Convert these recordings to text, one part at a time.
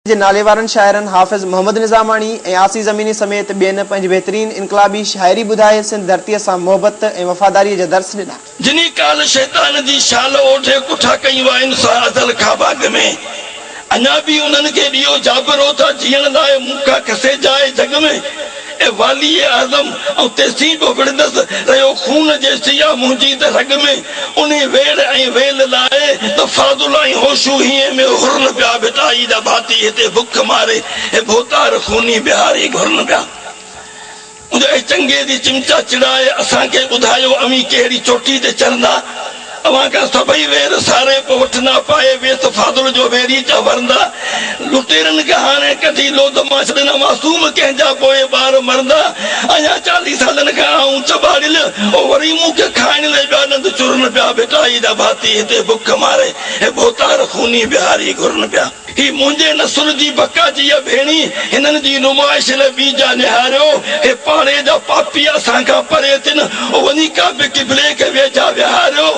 جي ناليوارن شاعرن حافظ محمد نظاماڻي ۽ آسي زميني سميت ٻين پنهنجي بهترين انقلابي شاعري ٻڌائي سنڌ ڌرتيء سان محبت ۽ وفاداريء جا درس ڏنا. جني ڪال شيطان جي شال اوڍي ڪٺا ڪئين وائن سا ازل کان باغ ۾، اڃا به انهن کي ڏيو جابرو ٿا جيئڻ لاء مون کان کسي جاء جڳ ۾. اي والي اعظم آئون تيسين به وڙهندس، رهيو خون جي سيا منهنجي ته رڳ ۾، انهي ويڙهه ۽ ويل لاء ته فاضل ۽ هوشو هينئين ۾ هرن پيا، ڀٽائي جا ڀاتي هتي بک ماري، هي ڀوتار خوني بهاري گهرن پيا. منهنجا اي چنگيزي چمچا چڙائي اسان کي ٻڌايو اوهين ڪهڙي چوٽي تي چڙهندا؟ اوهان کان سڀئي وير ساري پوء وٺندا، پائي ويس فاضل جو ويڙهيچا ورندا. لٽيرن کي هاڻي ڪڍي لوڌ مان ڇڏندا، معصوم ڪنهن جا پوء ٻار مرندا. آهيان چاليهه سالن کان آئون چٻاڙيل، او وري مون کي کائڻ لئي ٻيا ڏند چرن پيا. ڀٽائي جا ڀاتي هتي بک ماري، هي ڀوتار خوني بهاري گهرن پيا. هي منهنجي نسل جي بقا جي اها ڀيڻي، هنن جي نمائش لاء ٻي جا نهاريو. هي پاڙي جا پاپي اسان کان پري ٿين، او وڃي ڪعبي قبلي کي ويجها ويهاريو.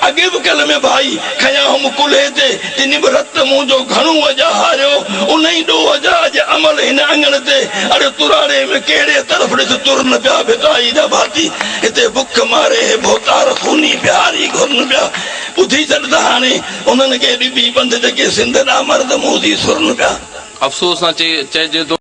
اڳي به ڪلمي ڀائي کنيا هئم ڪلهي تي، تني به رت منهنجو گهڻو اجا هاريو. انهي ڏوهه جا اڄ عمل هن اڱڻ تي، اڙي تراڙي ۾ ڪهڙي طرف ڏس ترن پيا ڀٽائي جا ڀاتي، هتي بک ماري هي ڀوتار خوني بهاري گهرن پيا. ٻڌي ڇڏ ته هاڻي. انهن کي ڏبي ٻنڌ جيڪي سنڌ ڏانهن مرد موذي سرن پيا. افسوس سان چئجي ٿو.